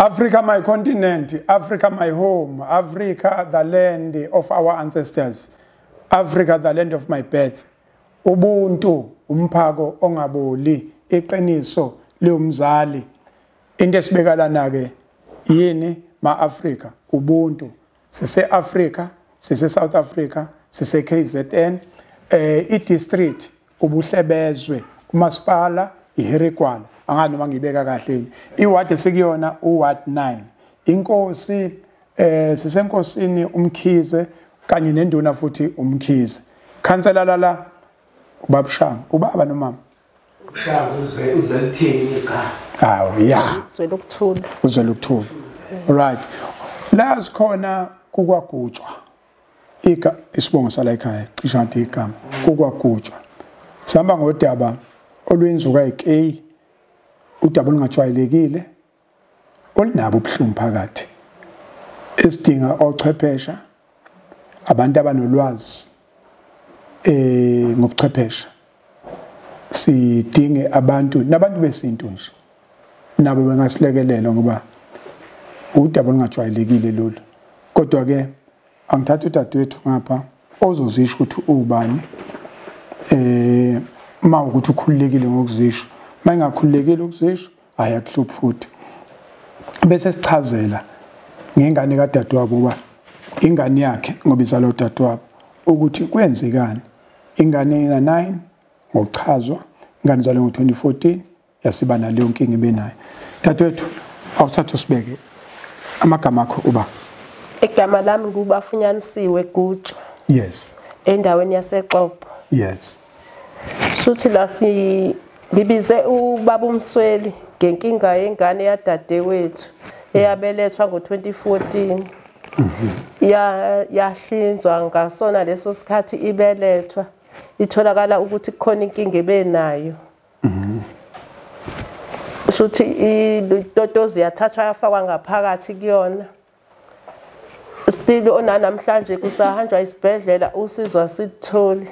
Africa, my continent, Africa, my home, Africa, the land of our ancestors, Africa, the land of my birth. Ubuntu, umphako ongaboli, iqiniso liwumzali. Into esibeka lana ke yini ma-Afrika? Ubuntu. Sise-Afrika, sise-South Africa, sise-KZN, i-district uBuhlebezwe, umasipala iHarry Gwala. Angazi noma ngibeka kahle. Iward esikuyona uward 9. Inkosi sisenkosini uMkhize kanye nenduna futhi uMkhize. Khansela lala ubaba Shanga, ubaba nomama. Ushanga uzelithini igama? Hawu ya. Uzwelokuthula. Uzwelokuthula. Right. La sikhona kukwagutshwa. Ika isibongo sala ekhaya, cishe ngathi igama kukwagutshwa. Sihamba ngodaba olwenzuka eKei, udaba olungajwayelekile olunabo ubuhlungu phakathi. Esidinga ochwephesha, abantu abanolwazi ngobuchwephesha. Sidinge abantu nabantu besintu nje nabo bengasilekelela ngoba udaba olungajwayelekile lolu. Kodwa ke angithatha udadewethu ngapha ozozisho ukuthi ubani, uma ukuthi ukhululekile ngokuzisho, uma engakhululekile ukuzisho hayi akuhluphi futhi. Bese sichazela ngengane kadadewabo uba ingane yakhe ngoba izalwa udadewabo ukuthi kwenzekani. Ingane ina 9 ngokuchazwa, ingane izalwe ngo-2014 yasiba naleyo nkinga ibe nayo. Dadewethu awuthathe usibeke amagama akho uba. Igama lami nguBafunyanisiwe Gutshwa. Yes. Endaweni yaseXopo. Yes. Suthi la ngibize ubaba uMsweli ngenkinga yengane yadadewethu eyabelethwa ngo-2014. Yahlinzwa ngasona leso sikhathi ibelethwa. Itholakala ukuthi kukhona inkinga ebenayo. Shuthi itotozi yathathwa yafakwa ngaphakathi kuyona. Still onanamhlanje kusahanjwa isibhedlela usizo asitholi.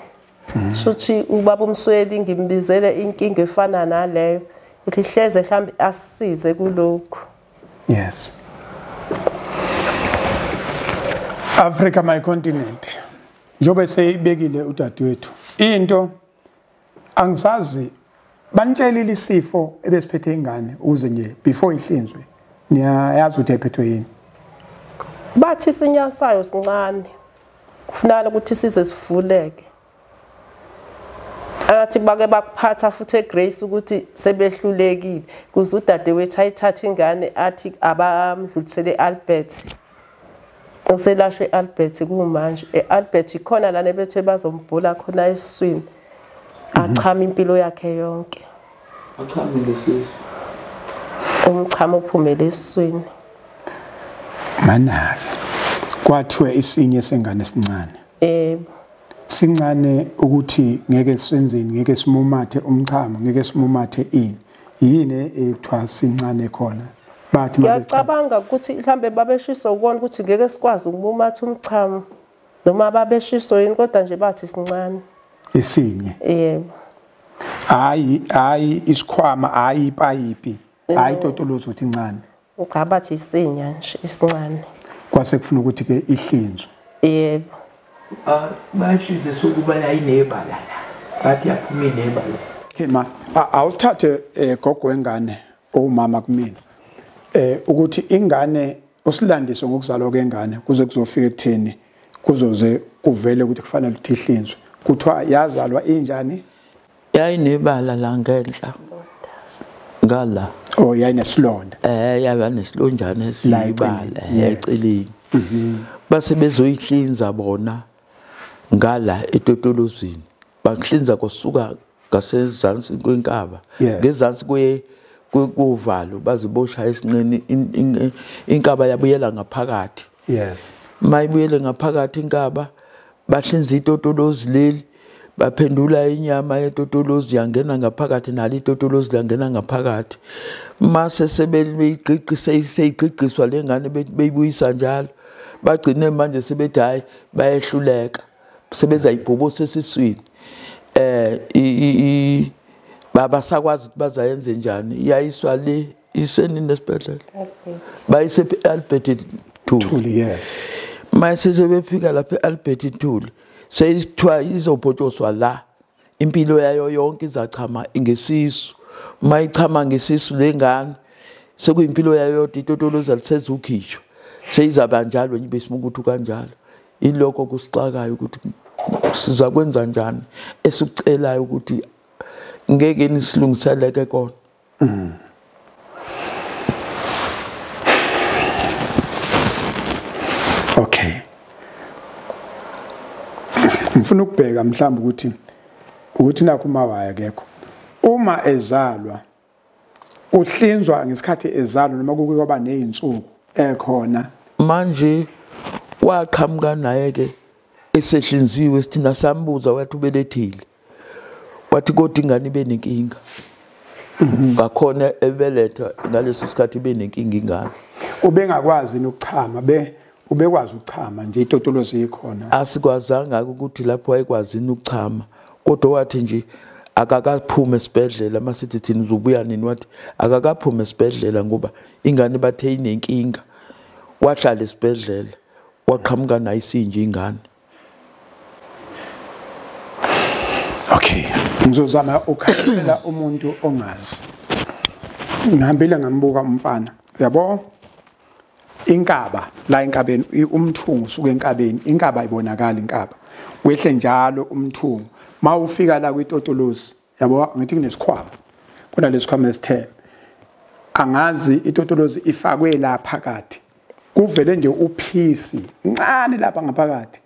Shuthi ubaba uMsweli ngimbizele inkinga efana naleyo. Ukuthi hleze mhlambi asisize kulokhu. Yes. Africa my continent. Njobe seyibekile udadewethu. Into angisazi banitshelile isifo ebesiphethe ingane ukuze nje before ihlinzwe. Niyayazi ukuthi ephethwe yini? Bathi isinyasayo sincane. Kufuneka ukuthi size sivuleke. Athi bake bakuphatha futhi eGrace ukuthi sebehlulekile kuze udadewethu ayithathe ingane athi abamdlulisele eAlbert. Uselashwe eAlbert kumanje. eAlbert ikhona lana bethe bazombhula khona esiswini. Achama impilo yakhe yonke. Achamile sisi. Umchamo uphumele esiswini. Manake kwathiwe isinye sengane esincane. Yebo. Sincane ukuthi ngeke senzeni, ngeke simumathe umchamo, ngeke simumathe ini. Yini ekuthiwa sincane khona? Bathi ngiyacabanga ukuthi mhlambe babeshiso ukubona ukuthi ngeke sikwazi ukumumatha umchamo noma babeshiso yini, kodwa nje bathi sincane. Isinye. Yebo. Hayi hayi isikhwama, hayi ipayipi, hayi totolozi ukuthi incane. Ungabathi isinya nje isincane. Kwase kufuna ukuthi ke ihlinzwe. Yebo. Bayihlinze sokuba yayinebala la. Bathi yaphuma inebala. Okay ma, awuthathe gogo wengane owumama kumina. Ukuthi ingane usilandise ngokuzalwa kwengane kuze kuzofika ekutheni kuzoze kuvele ukuthi kufanele ukuthi ihlinzwe. Kuthiwa yazalwa injani? Yayinebala la ngenhla. Ngala. Oh yayinesilonda. Yaba nesilonjana esibala eceleni. Base bezoyihlinza bona ngala etotolozini. Bahlinza kusuka ngasezansi kwenkaba. Ngezansi kuvalo bazibosha esinqeni, inkaba yabuyela ngaphakathi. Yes. Mayibuyele ngaphakathi inkaba bahlinza itotolozi leli, baphendula inyama yetotolozi yangena ngaphakathi, nalo itotolozi langena ngaphakathi. Mase sebeyiqiqise seyiqiqiswa lengane beyibuyisa njalo. Bagcine manje sebethi hayi bayehluleka, sebenza ibhobosi esiswini. Babasakwazi ukuthi bazayenze njani. Iyayiswa le isenini esibhedlela? Bayise Albert Ntuli. Yes. Mase sebefika lapha eAlbert Ntuli seyithiwa izobhotshoswa la impilo yayo yonke izachama ngesisu. Mayichama ngesisu lengane sekuyimpilo yayo yodwa itotolozi alisezukhishwa seyizaba njalo nje besima ukuthi kanjalo. Ilokho kusixakayo ukuthi siza kwenza njani esikucelayo ukuthi ngeke nisilungiseleke kona. Okay. Ngifuna ukubheka mhlawumbe ukuthi nakho mawaya akekho. Uma ezalwa uhlinzwa ngesikhathi ezalwa noma kuke kwaba nezinsuku ekhona. Manje waqhamuka naye ke esehlinziwe sithina sambuza wathi ubelethile. Wathi kodwa ingane ibe nenkinga. Ngakhona ebeletha ngaleso sikhathi ibe nenkinga ingane. Ubengakwazi nokuchama ubekwazi ukuchama nje itotolozi ikhona. Asikwazanga ukuthi lapho wayekwazi ukuchama kodwa wathi nje akakaphuma esibhedlela masithi thina uzobuya nini wathi akakaphuma esibhedlela ngoba ingane bathe inenkinga. Wahlala esibhedlela waqhamuka nayo isinje ingane. Okay, ngizozama ukukhalela umuntu ongazi. Ngihambile ngambuka umfana. Uyabo? Inkaba la enkabeni umthungu usuka enkabeni, inkaba ayibonakali inkaba. Wehle njalo umthungu. Mawufika la kwitotolozi, yabo ngithi kunesikhwama. Kunalesikhwama esitheme. Angazi itotolozi ifakwe la phakathi. Kuvele nje uphisi, ncane lapha ngaphakathi.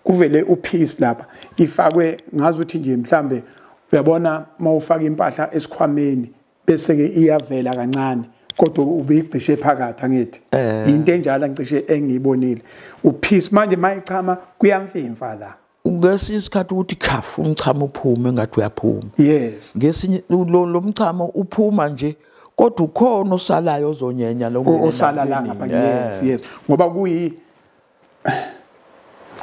Kuvele uphisi lapha ifakwe ngazi ukuthi nje mhlambe uyabona mawufaka impahla esikhwameni bese ke iyavela kancane kodwa ubigqishe phakathi angithi into enjalo ngicishe engiyibonile uphisi manje mayichama kuyamfimfa la ngesinye isikhathi ukuthi khafu umchamo uphume ngathi uyaphuma. Yes, ngesinye lo mchamo uphuma nje kodwa ukhona osalayo ozonyenya lo osala la ngapha. Yes, yes, ngoba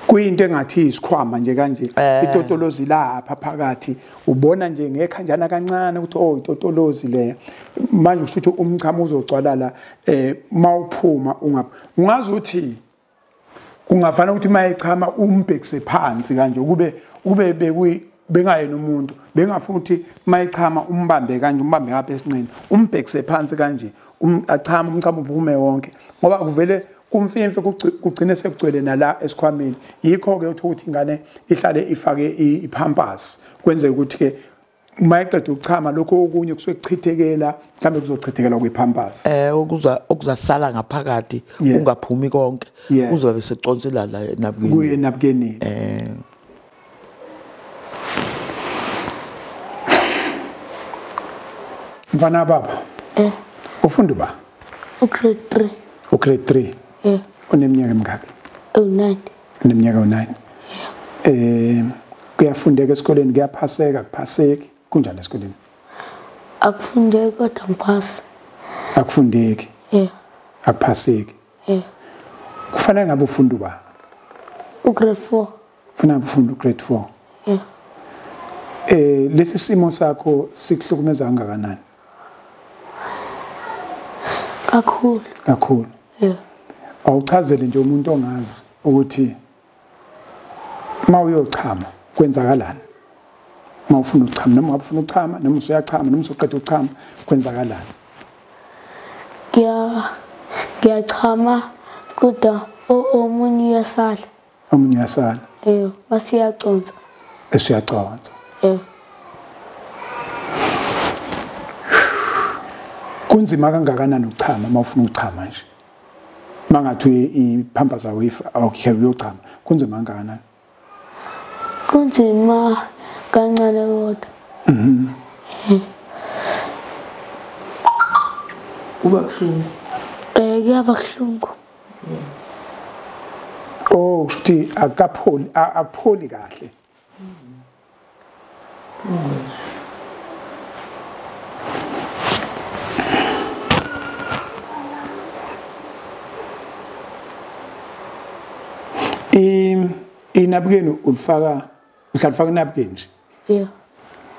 kuyinto engathi isikhwama nje kanje itotolozi lapha phakathi ubona nje ngekhanjana kancane ukuthi oh itotolozi le manje usho ukuthi umchamo uzogcwala la mawuphuma ungazi ukuthi kungafana ukuthi mayichama umbhekise phansi kanje kube bekuyi bengayena umuntu bengafuna ukuthi mayichama umbambe kanje umbambe ngapha esinqeni umbhekise phansi kanje achama umchamo uphume wonke ngoba kuvele kumfimfe kugcine sekugcwele nala esikhwameni. Yikho ke ukuthi ingane ihlale ifake ipampers kwenzeke ukuthi ke mayiqeda ukuchama lokho okunye kusuke kuchithekela mhlambe kuzochithekela kwipampers okuzasala ngaphakathi ungaphumi konke uzobe seconsela la enabukeni kuye enabukeni. Mfana baba ufunda ba ugrade 3. Ugrade 3. Uneminyaka emingaki? 9. Uneminyaka u9. Kuyafundeka esikoleni, kuyaphaseka, kuphaseki, kunjani esikoleni? Akufundeki kodwa ngiphasa. Akufundeki. Yeah. Akuphaseki. Yeah. Kufanele ngabe ufunda uba? Ugrade 4. Kufanele ufunde ugrade 4. Yeah. Lesi simo sakho sikuhlukumeza kangakanani? Kakhulu. Kakhulu. Yeah. Awuchazele nje umuntu ongazi ukuthi mawuyochama kwenzakalani. Mawufuna ukuchama noma ungafuna ukuchama noma usuyachama noma usuqeda ukuchama kwenzakalani? Ngiyachama kodwa omunye uyasala. Omunye uyasala. Eh, basiyaconsa. Bese uyaconsa. Eh. Kunzima kangakanani ukuchama mawufuna ukuchama nje? Mangathi ipampers awifa okay uyochama kunzima kangakanani? Kunzima kancane kodwa. Mhm. Kuba buhlungu. Kuyaba buhlungu. Oh, kushuthi akapholi akupholi kahle. Inabukeni ulifaka uhlala inabukeni nje. Yeah.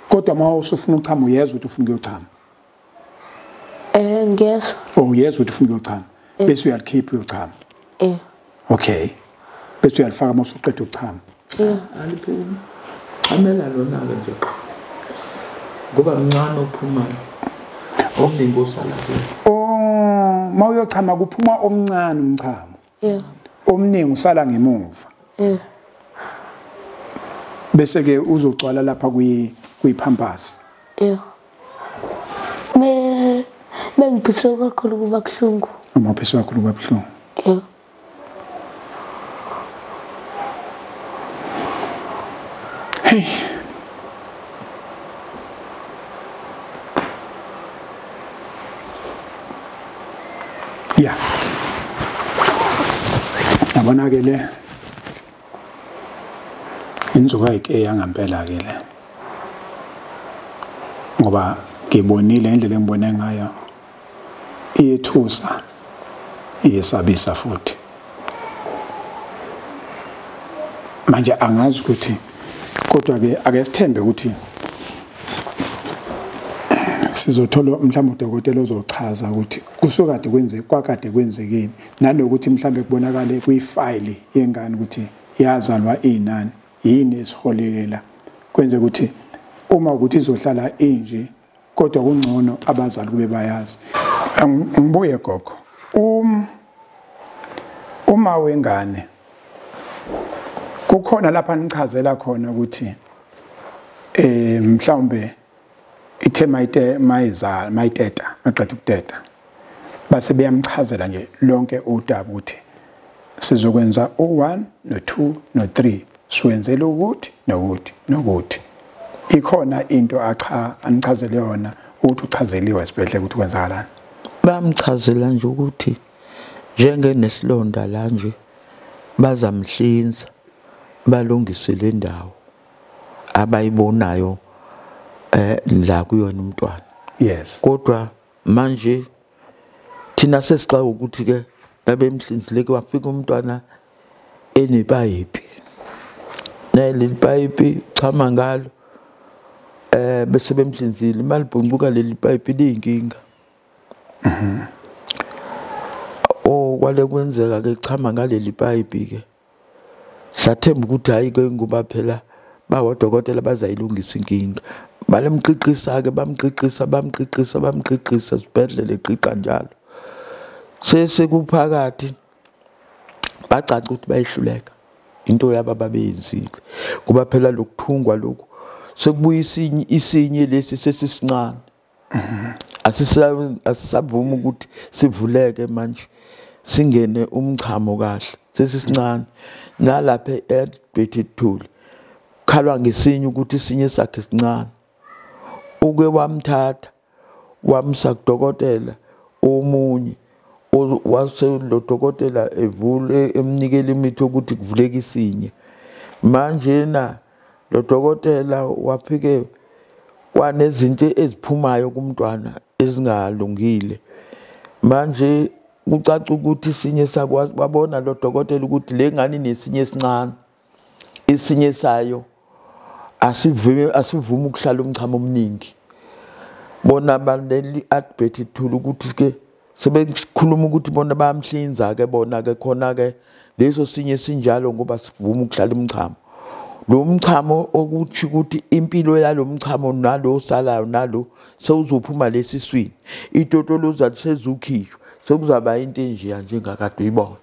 Kodwa uma usufuna ukuchama uyezwa ukuthi ufuna ukuyochama. Ngiyezwa. Oh, uyezwa ukuthi ufuna ukuyochama. Bese uyalikhipha uyochama. Okay. Bese uyalifaka uma usuqeda ukuchama. Aliphumi. Amela lona ke nje. Ngoba mncane ophumayo. Omningi osala kuyo. Oh, mawuyochama kuphuma omncane umchamo. Yeah. Omningi usala ngemuva. Yeah. Bese ke uzogcwala lapha kuyi-pampers. Yeah. Me bengiphiswe kakhulu kuba kuhlungu. Uma uphiswe kakhulu kuba buhlungu. Yeah. Hey. Yeah. Yabona ke le inzuka ayike yangampela ke le. Ngoba ngibonile indlela engibone ngayo iyethusa, iyesabisa futhi. Manje angazi ukuthi kodwa ke ake sithembe ukuthi sizothola mhlawumbe udokotela ozochaza ukuthi kusukade kwenzeke kwakade kwenzekeni, nanokuthi mhlawumbe kubonakale kuyifile yengane ukuthi yazalwa inani, yini esiholelela kwenze ukuthi uma ukuthi izohlala inje, kodwa kungcono abazali kube bayazi. Ngibuye gogo, uma wengane kukhona lapha nichazela khona ukuthi mhlawumbe ithe mayizala mayiteta maqeda ukuteta base beyamchazela nje lonke udaba ukuthi sizokwenza u1 no2 no3, siwenzele ukuthi nokuthi nokuthi. Ikhona into acha anichazele yona ukuthi uchazeliwe esibhedlela ukuthi kwenzakalani? Bamchazela nje ukuthi njengenesilonda la nje bazamhlinza balungise le ndawo abayibonayo la kuyona umntwana. Yes. Kodwa manje thina sesixaka ukuthi ke babemhlinzile ke wafika umntwana enepayipi. Naleli payipi chama ngalo bese bemhlinzile malibhuncuka leli payipi liyinkinga. Oh kwale kwenzeka ke chama ngaleli payipi ke. Sathemba ukuthi hayi ke ngoba phela bawodokotela bazayilungisa inkinga. Balemqiqisa ke bamqiqisa bamqiqisa bamqiqisa sibhedlele eqiqa njalo. Sesekuphakathi bacaca ukuthi bayihluleka into yabo ababeyenzile kuba phela lokuthungwa lokhu sekubuya isinye lesi sesisincane. Asisavuma ukuthi sivuleke manje singene umchamo kahle, sesisincane. Nalapha eBethithuli khalwa ngesinye ukuthi isinye sakhe sincane. Uke wamthatha wamsa kudokotela omunye, wase lo dokotela evule emnikela imithi ukuthi kuvuleke isinye. Manje na lo dokotela wafike kwanezinto eziphumayo kumntwana ezingalungile. Manje kucaca ukuthi isinye sakwazi babona lo dokotela ukuthi le ngane nesinye esincane, isinye sayo asivumi ukuhlala umchamo omningi. Bona baleli advert thula ukuthi ke sebekhuluma ukuthi bona bayamhlinza ke bona ke khona ke leso sinye sinjalo ngoba sivuma ukuhlala umchamo. Lo mchamo okuthi ukuthi impilo yalomchamo nalo salayo nalo sewuzophuma lesiswini, itotoloza sezukhishwa, sekuzaba into enje njengakade uyibona.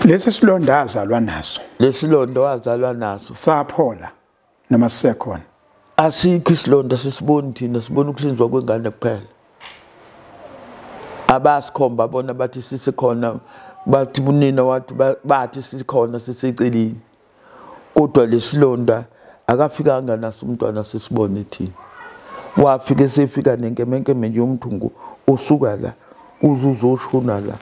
Lesi silonda azalwa naso. Lesilonda wazalwa naso saphola noma sisekhona? Asikho isilonda, sisiboni thina, sibona ukuhlinzwa kwengane kuphela. Abasikhomba bona bathi sisikhona, bathi unina wathi bathi sikhona siseceleni. Kodwa lesilonda akafikanga naso umntwana sisibone thina. Wafike sefika nenkemenkeme nje umthungu usuka la uzuzoshona la.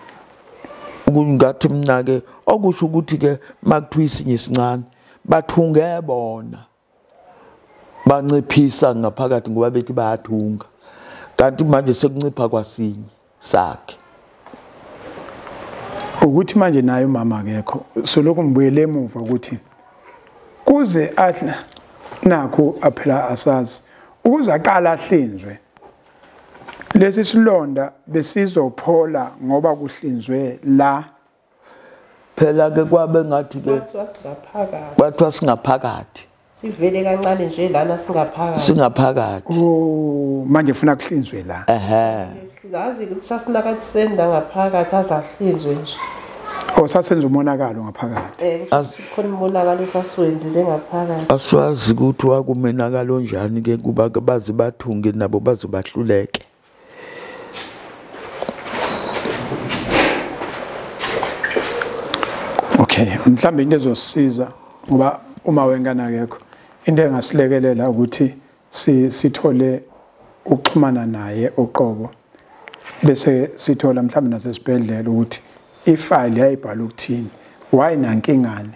Kungathi mina ke okusho ukuthi ke makuthiwa isinye sincane bathunge bona banciphisa ngaphakathi ngoba bethi bayathunga, kanti manje sekuncipha kwasinye sakhe. Ukuthi manje naye umama akekho, soloko ngibuyele emuva ukuthi kuze Nakho aphela asazi ukuze aqala ahlinzwe lesi silonda besizophola ngoba kuhlinzwe la. Phela ke kwabe ngathi ke kwathiwa singaphakathi sivele kancane nje lana singaphakathi singaphakathi. Oh, manje ufuna kuhlinzwe la. Ehhe, yazi ukuthi sasinakathi senda ngaphakathi azahlinzwe nje. Oh, sasenza umonakalo ngaphakathi. Khona umonakalo sasiwenzile ngaphakathi. Aswazi ukuthi wakumenakalo njani ke kuba baze bathunge nabo baze bahluleke. Okay, mhlambe into ezosiza ngoba uma wengane akekho, into engasilekelela ukuthi sithole ukuxhumana naye uqobo bese sithola mhlambe nasesibhedlela ukuthi ifile yayibhala ukuthini, wayinankingane.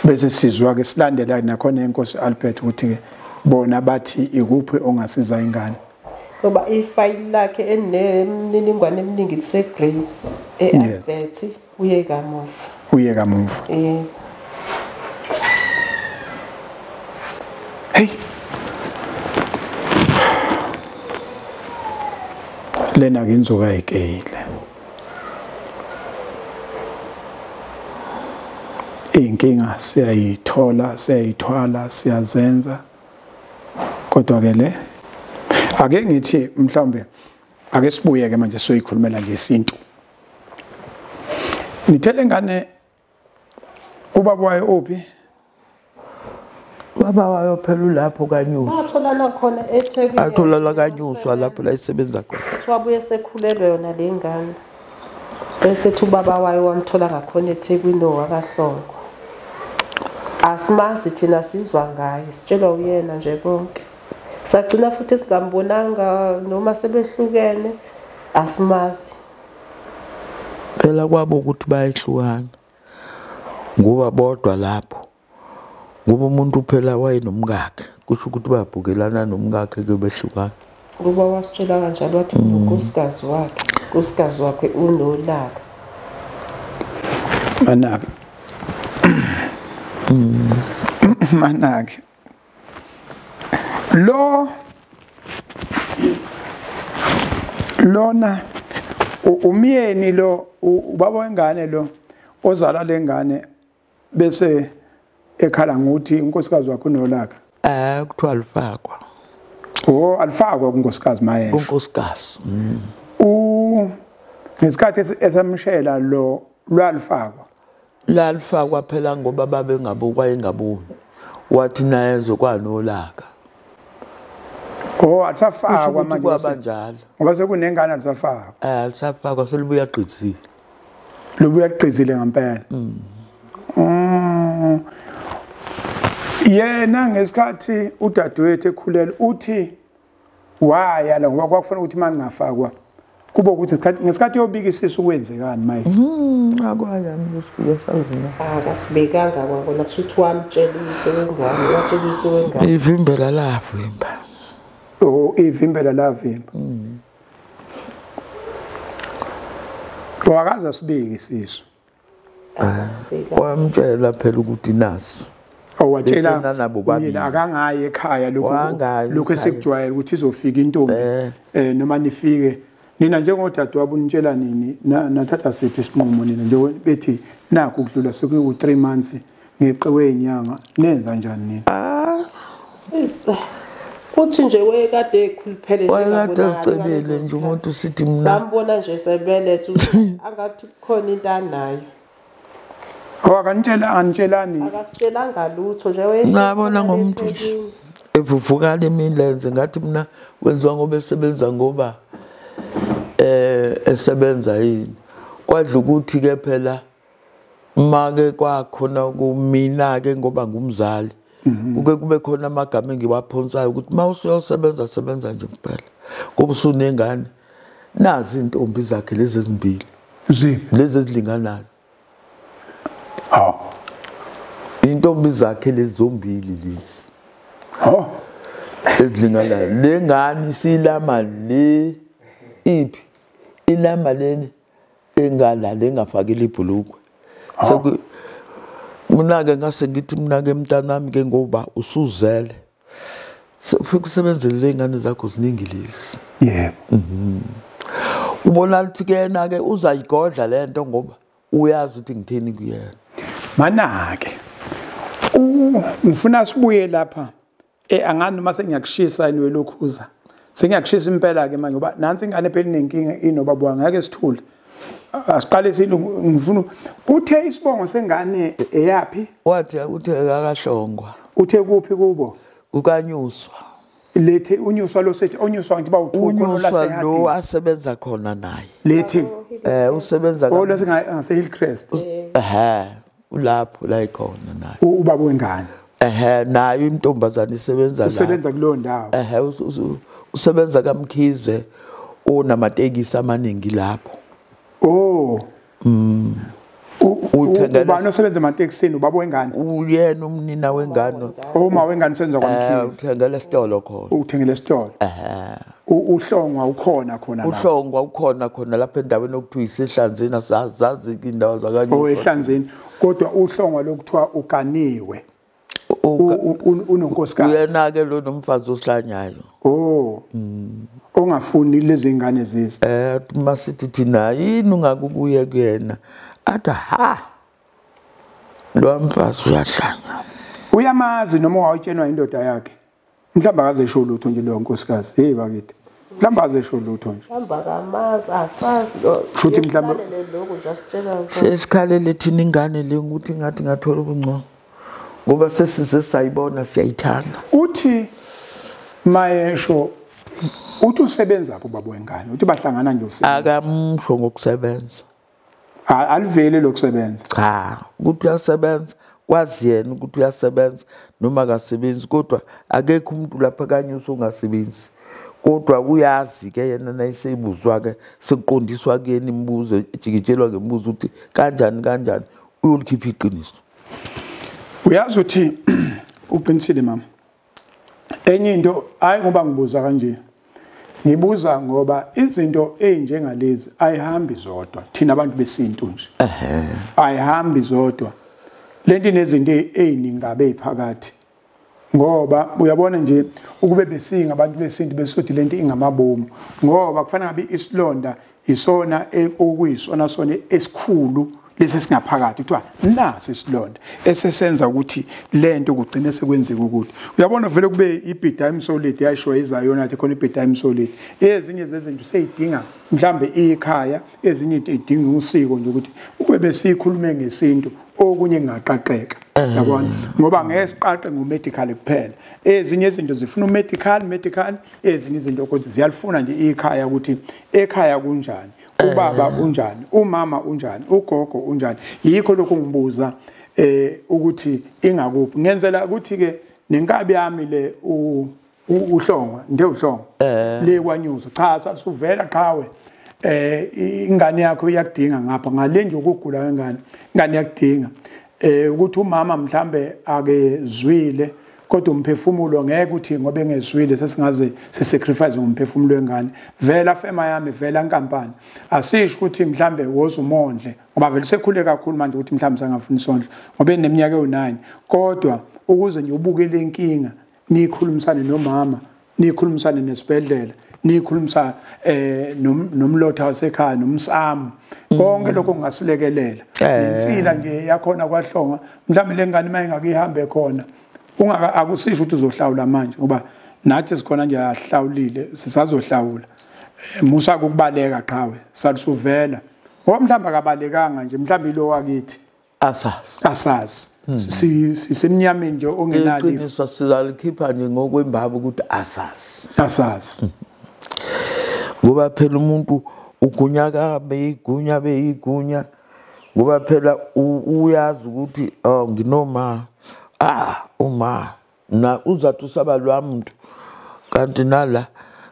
Bese sizwa ke silandela nakhona inkosi Albert ukuthi bona bathi ikuphi ongasiza ingane. Ngoba ifile lakhe enemininingwane eminingi ise Grace eAlbert uye kamuva. Uye kamuva. Hey. Lena ke inzuka ayikeyile. Inkinga siyayithola, siyayithwala, siyazenza. Kodwa ke le ake ngithi mhlawumbe ake sibuye ke manje soyikhulumela nje isintu. Nithele ngane ubaba wayo uphi? Baba wayo phela ulapho kaNyuswa. Atholana khona eThekwini. Atholana kaNyuswa lapho la isebenza khona. Wabuye sekhulelwe yona le ngane. Bese thi ubaba wayo wamthola ngakhona eThekwini wakaHlongo. Asimazi thina sizwa ngaye, sitshelwa uyena nje konke. Sagcina futhi singambonanga noma sebehlukene, asimazi. Phela kwabo ukuthi bayehlukana ngoba bodwa lapho. Ngoba umuntu phela wayenomkakhe, kusho ukuthi babhukelana nomkakhe ke behlukana. Ngoba wasitshela kanjalo wathi unkosikazi wakhe, unkosikazi wakhe unolaka. Manake. Manake. Lo lona umyeni lo ubaba wengane lo ozala lengane bese ekhala ngokuthi unkosikazi wakhe unolaka. Kuthiwa alifakwa. Oh, alifakwa kunkosikazi mayesho. Unkosikazi. Ngesikhathi esamshela lo lwalifakwa. Lalifakwa phela ngoba babe ngabukwa engaboni. Wathi naye zokwanolaka. Oh, alisafakwa manje kwabanjalo. Ngoba sekunengane alisafakwa. Alisafakwa selibuya gqithile. Lubuya gqithile ngempela. Yena ngesikhathi udadewethu ekhulelwe uthi waya la ngoba kwakufuna ukuthi manje ngafakwa. Kube ukuthi ngesikhathi yobika isisu kwenzekani manje. Akwaya ngifike sazina. Akasibekanga kwakona kushuthi wamtshela uyise wengane, watshela uyise wengane. Ivimbela lavimba. Oh, ivimbela lavimba. Wakaza sibike isisu. Wamtshela phela ukuthi nasi. Owatshela mina akangayi ekhaya lokho lokho esikujwayele ukuthi izofika intombi noma nifike nina njengodadewabo nitshela nini nathatha siphi isinqumo nina nje bethi nakho ukudlula sekuyi 3 months ngeqewe inyanga nenza njani nina? Uthi nje wayekade ekhuluphele wayekade ecebile nje umuntu sithi mina sambona nje sebelethe angathi kukhona into anayo. Akanitshela anitshelani? Akasitshelanga lutho nje wayekade ngabona ngomuntu nje evuvukala imilenze ngathi mina wenziwa ngoba esebenza ngoba esebenza yini. Kwadla ukuthi ke phela make kwakhona kumina ke ngoba ngumzali kuke kube khona amagama engiwaphonsayo ukuthi mawusuyosebenza sebenza nje kuphela ngoba usunengane. Nazi intombi zakhe lezi ezimbili ziphi lezi ezilinganayo. Hawu, intombi zakhe lezi zombili lezi ezilinganayo. Le ngane isilama le iphi ilama leni engala lengafakile ibhulukwe. Mina ke ngase ngithi mina ke mntanami ke ngoba usuzele ufike usebenzele lezingane zakho ziningi lezi. Yebo. Ubona ukuthi kena ke uzayigodla lento ngoba uyazi ukuthi ngitheni kuyena. Mana ke ngifuna sibuye lapha angani noma sengiyakushisa yini welokhuza. Sengiyakushisa impela ke manje ngoba nansi ingane phela inenkinga inobaba ngeke sithule. Asiqale silungu ngifuna uthe isibongo sengane eyapi? Wathi uthe akahlongwa. Uthe kuphi kubo? Kukanyuswa. Lethe unyuswa lo sethi onyuswa ngithi bawuthu la lo asebenza khona naye. Lethe usebenza ka ngase Hillcrest. Ulapho la ikhona naye. Ubaba wengane. Naye intombazana isebenza la. Usebenza kuleyo ndawo. Usebenza kaMkhize onamatekisi amaningi lapho. Oh. Ubani osebenza ematekisini ubaba wengane? Uyena umnina wengane. Uma wengane usebenza kwaMkhize. Uthengele esitolo khona. Uthengele esitolo. Uhlongwa ukhona khona lapho. Uhlongwa ukhona khona lapha endaweni okuthiwa isehlanzeni asazi indawo zakanye. Oh ehlanzeni kodwa uhlongwa lokuthiwa uganiwe. Unonkosikazi. Uyena ke lo nomfazi osihlanyayo. Oh. Ongafuni lezi ngane zize. Masithi thina yini ungakubuye kuyena. Athi ha. Lo mfazi uyahlanya. Uyamazi noma wawutshenwa indoda yakhe. Mhlamba akaze esho lutho nje lo nkosikazi. Hey bakithi. Mhlamba akaze esho lutho nje. Mhlamba akamazi afazi lo. Futhi mhlamba lokho nje asitshela ngakho. Sesikhalele thina ingane le ukuthi ngathi ngathola ubungcono. Ngoba sesize sayibona siyayithanda. Uthi mayesho uthi usebenza apho baba wengane. Uthi bahlangana nje usebenza. Akamsho ngokusebenza. Alivele lokusebenza. Cha, ukuthi uyasebenza kwazi yena ukuthi uyasebenza noma akasebenzi kodwa akekho umuntu lapha kanye usongasebenzi. Kodwa uyazi ke yena nayisebuzwa ke sekuqondiswa kuyena imibuzo ejikitshelwa ngemibuzo ukuthi kanjani kanjani uyolikhipha iqiniso. Uyazi uthi uqinisile mama. Enye into hayi ngoba ngibuza kanje. Ngibuza ngoba izinto ezinjengalezi ayihambi zodwa thina abantu besintu nje. Ayihambi zodwa. Lento inezinto eziningi abe iphakathi. Ngoba uyabona nje ukube besinga abantu besintu besothi lento ingamabomu ngoba kufanele ngabe isilonda isona okuyisona sona esikhulu lesi singaphakathi kuthiwa nasi isilonda esesenza ukuthi lento kugcine sekwenzeka ukuthi uyabona vele kube ibidime solid yayisho izayona athi khona ibidime solid ezinye zezinto seyidinga mhlambe ikhaya ezinye idinga usiko nje ukuthi ukube besikhulume ngesintu okunye ngaqaqeka yabona ngoba ngeke siqaqe ngomedical kuphela ezinye izinto zifuna umedical medical ezinye izinto kodwa ziyalifuna nje ikhaya ukuthi ekhaya kunjani ubaba unjani umama unjani ugogo unjani yikho lokho ngibuza ukuthi ingakuphi ngenzela ukuthi ke nenkabi yami le uhlongwa nde uhlongwa le kwanyuza cha sasuvela qhawe ingane yakho iyakudinga ngapha ngale nje ukugula kwengane ingane iyakudinga ukuthi umama mhlambe akezwile kodwa umphefumulo ngeke uthi ngoba engezwile sesingaze sisacrifice ngomphefumulo wengane vela fema yami vela nkampani asisho ukuthi mhlambe woza umondle ngoba vele sekhule kakhulu manje ukuthi mhlambe sangafuna isondlo ngoba eneminyaka ewu9 kodwa ukuze nje ubuke lenkinga nikhulumisane nomama nikhulumisane nesibhedlela nikhulumisa nomlotha wasekhaya nomsamo konke lokho kungasilekelela nensila nje yakhona kwahlonga mhlambe lengane mayingakihambe khona ungaka akusisho ukuthi uzohlawula manje ngoba nathi sikhona nje ahlawulile sisazohlawula musa ukubaleka qhawe salusuvela ngoba mhlamba akabalekanga nje mhlamba ilo wakithi asazi sisemnyameni nje ongenalifa iqiniso sizalikhipha nje ngokwembaba ukuthi asazi ngoba phela umuntu ugunya kabe igunya beyigunya ngoba phela uyazi ukuthi oh nginoma uma na uzathi usaba lwamuntu kanti nala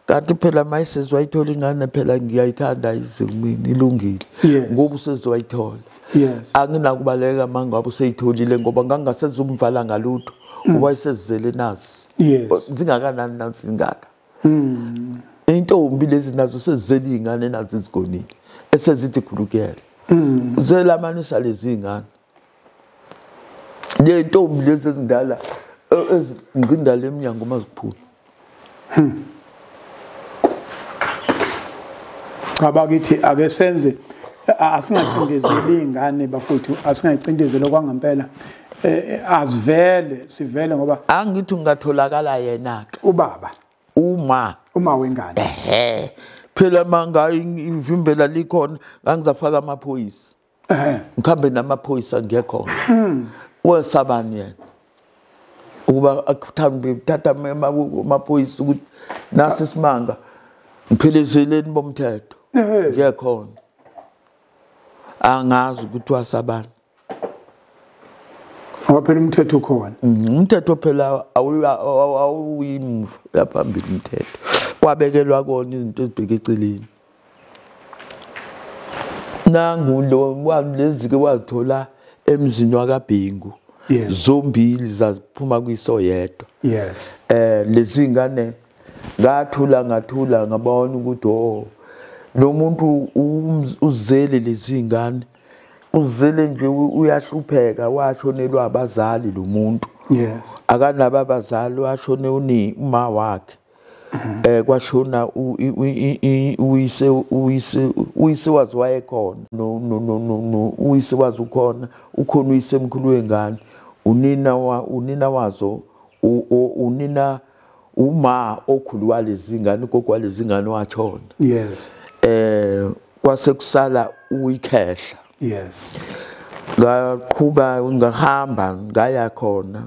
kanti phela mayisezwa ayithola ingane phela ngiyayithanda izimini ilungile ngoba usezwa ayithola anginakubaleka mangabe useyitholile ngoba ngangasezumvala ngalutho ngoba isezizele nazi zingakanani nazi zingaka intombi lezi nazo sezizele ingane nazo izigonile esezithi khulukela zelamanisa lezi ingane. Le ntombi lezi ezindala ezingindala eminyango maziphuma. Cha bakithi ake senze, asingacindezeli ingane bafuthu, asingayicindezeli kwangempela. Azivele sivele ngoba angithi ungatholakala yena ke ubaba uma wengane. Ehhe phela manga ivimbela likhona ngangizafaka amaphoyisa. Ngikhambe namaphoyisa ngiyekhona. Wesabani yena ukuba akuthambe thatha amaphoyisa ukuthi nasi simanga ngiphelezeleni bomthetho ngiyekhona. Angazi ukuthi wasabani. Ngoba phela umthetho ukhona. Umthetho phela awuyimva yaphambili umthetho. Wabekelwa kona izinto ezibheke eceleni. Nangu lo lezi ke wazithola emzini wakaBhengu. Zombili zaziphuma kuyiso yedwa. Yes. Lezi ngane ngathula ngabona ukuthi oh lo muntu uzele lezi ngane. Uzele nje uyahlupheka washonelwa abazali lo muntu. Yes. Akanabo abazali washone uma wakhe. Kwashona uyise wazi wayekhona no uyise wazi ukhona ukhona uyise emkhulu wengane unina wazo unina uma okhulu walezi ngane ugogo walezi ngane washona. Yes. Kwase kusala uyikhehla. Yes. Ngaqhuba ngahamba ngaya khona.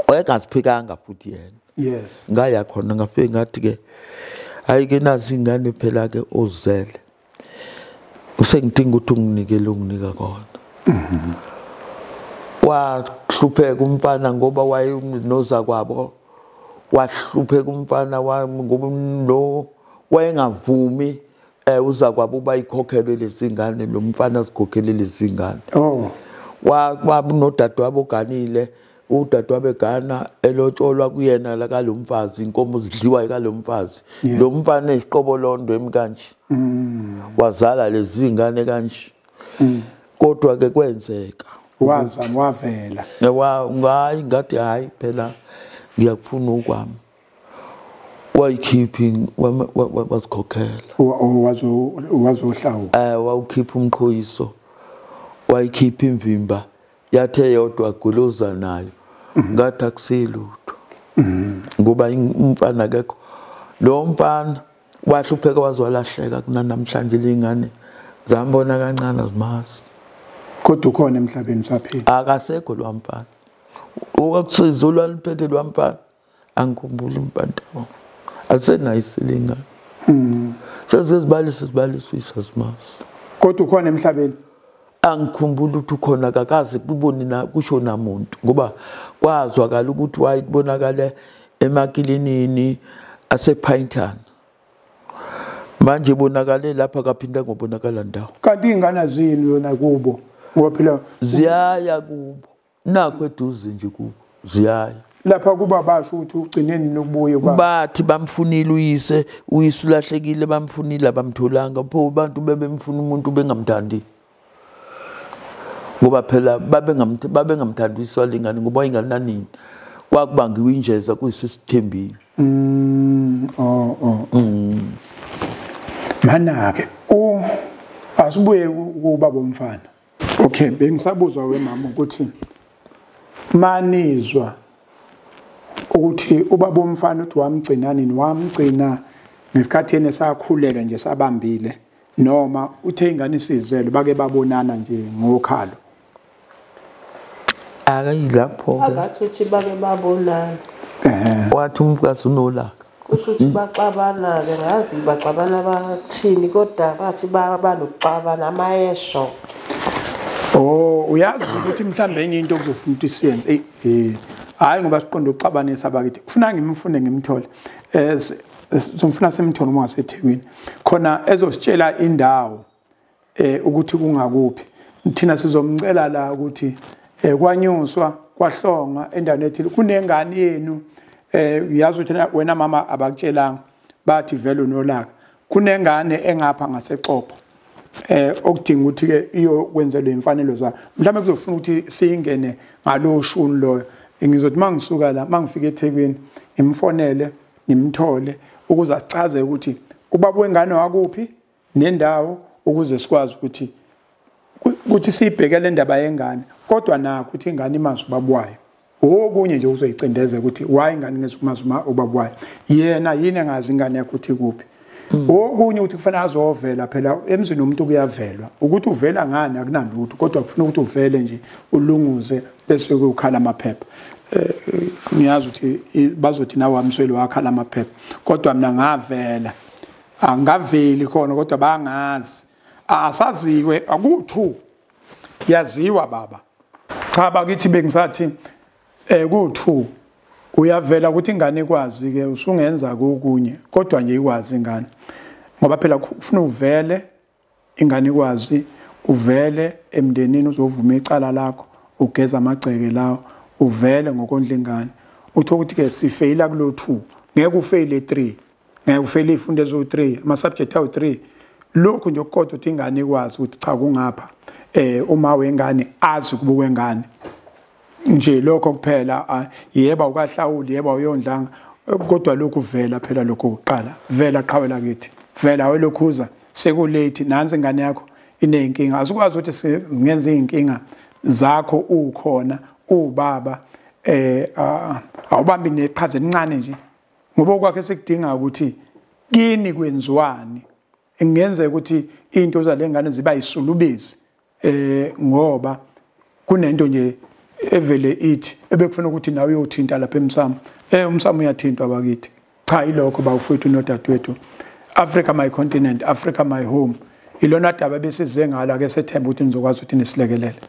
Wayengaziphikanga futhi yena. Yes. Ngaya khona ngafike ngathi ke hayi ke nazi ingane phela ke ozele. Usengidinga ukuthi unginikele unginika kona. Wahlupheka umfana ngoba wayenoza kwabo. Wahlupheka umfana ngoba lo wayengavumi uza kwabo bayikhokhelwe lezi ngane lo mfana azikhokhelele lezi ngane. Oh. Wabunodadewabo oganile, udadewabo egana elotsholwa kuyena la kalomfazi, inkomo zidliwa kalomfazi. Lo mfana esiqobolondo emkanje. Wazala lezi ngane kanje. Kodwa ke kwenzeka. Wazama wavela. Ngayi ngathi hayi phela ngiyakufuna ukwami. Wayikhipha wazikhokhela. Wazohlawula. Wawukhipha umqhoyiso. Wayikhipha imvimba yathe yodwa goloza nayo. Ngathi akusilutho. Ngoba umfana akekho. Lo mfana wahlupheka wazwalahleka kunanamhlanje lengane. Zambona kancane azimazi. Kodwa ukhona emhlabeni usaphila. Akasekho lo mfana. Okakusiza olwaliphethe lo mfana. Angikhumbuli umfana. Asenayo isilinga. Sesizibalisa sibaliswa isazimazi. Kodwa ukhona emhlabeni. Angikhumbuli ukuthi ukhona akakaze kuboni na kusho namuntu ngoba kwazwakala ukuthi wayibonakala emakilinini asePinetown. Manje bonakale lapha kaphinda ngobonakala ndawo. Kanti ingane azini yona kubo ngoba phela ziyaya kubo. Nakho eduze nje kubo ziyaya. Lapha kuba basho ukuthi ugcineni nokubuye kwa bathi bamfunile uyise ulahlekile bamfunile abamtholanga pho abantu bebemfuna umuntu bengamthandi ngoba phela babengamthandi iswalingane ngoba ingananini kwakubangiwa injeza kuyisithembile. Mana ke asibuye kubaba umfana. Okay, bengisabuzwa wemama ukuthi manizwa ukuthi ubaba umfana uthi wamgcina nini, wamgcina ngesikhathi yena sakhulelwa nje sabambile noma uthe ingane isizele bake babonana nje ngokhalo. Akayilapho akathi uthi bake babonana. Wathi umfazi unolaka. Kusho ukuthi baxabana ke ngazi baxabana bathini kodwa bathi banokuxabana amayesho. Oh, uyazi ukuthi mhlambe enye into okuzofuna ukuthi siyenze hayi ngoba siqonde ukuxabanisa bakithi kufuna ngimfune ngimthole sizomfuna simthole uma waseThekwini khona ezositshela indawo ukuthi kungakuphi. Thina sizomcela la ukuthi kwanyuswa kwahlonga endaweni ethile kunengane yenu uyazi ukuthi wena mama abakutshelanga bathi vele unolaka kunengane engapha ngasexopo Okudinga ukuthi ke iyokwenzelwa imfanelo zayo. Mhlawumbe kuzofuna ukuthi singene ngalo shuni loyo. Ngizothi mangisuka la, mangifika eThekwini, ngimfonele, ngimthole ukuze asichaze ukuthi ubaba wengane wakuphi nendawo, ukuze sikwazi ukuthi siyibheke le ndaba yengane. Kodwa nakho ukuthi ingane imazi ubaba wayo. Okunye nje uzoyicindezela ukuthi why ingane ngezukumazi ubaba wayo. Yena yini engazi ingane yakhe ukuthi kuphi. Okunye ukuthi kufanele azovela phela emzini umuntu kuyavelwa. Ukuthi uvela ngani akunalutho, kodwa kufuna ukuthi uvele nje ulunguze bese ukukhala amaphepha. Ngiyazi ukuthi bazothi nawe wamsweli wakhala amaphepha, kodwa mina ngavela. Angaveli khona kodwa bangazi. Asaziwe akuthu. Yaziwa baba. Cha bakithi bengisathi ku2 uyavela ukuthi ingane ikwazi ke usungenza kokunye, kodwa nje ikwazi ingane. Ngoba phela kufuna uvele ingane ikwazi, uvele emndenini uzovuma icala lakho, ugeza amagceke lawo, uvele ngokondla ingane. Utho ukuthi ke sifeyila kulo 2, ngeke ufeyile 3, ngeke ufeyile izifundo ezo3, ama subject awu3. Lokhu nje kodwa ukuthi ingane ikwazi ukuthi cha kungapha uma wengane azi kuba wengane. Nje lokho kuphela, yeba ukahlawuli, yeba uyondlanga, kodwa lokhu vela phela lokho kuqala. Vela qhawela kithi, vela welokhuza sekulate, nansi ingane yakho ineyinkinga. Asikwazi ukuthi singenze inkinga zakho ukhona ubaba, awubambi neqhaza elincane nje. Ngoba okwakhe sekudinga ukuthi kini kwenziwani. Ingenzeka ukuthi into zalengane ziba isulubezi ngoba kunento nje evele ithi ebekufuna ukuthi nawe uyothinta lapha emsamo. Umsamo uyathintwa bakithi. Cha ilokho bawufethu nodadewethu. Africa my continent, Africa my home. Ilona daba besize ngala ke sethemba ukuthi nizokwazi ukuthi nisilekelele.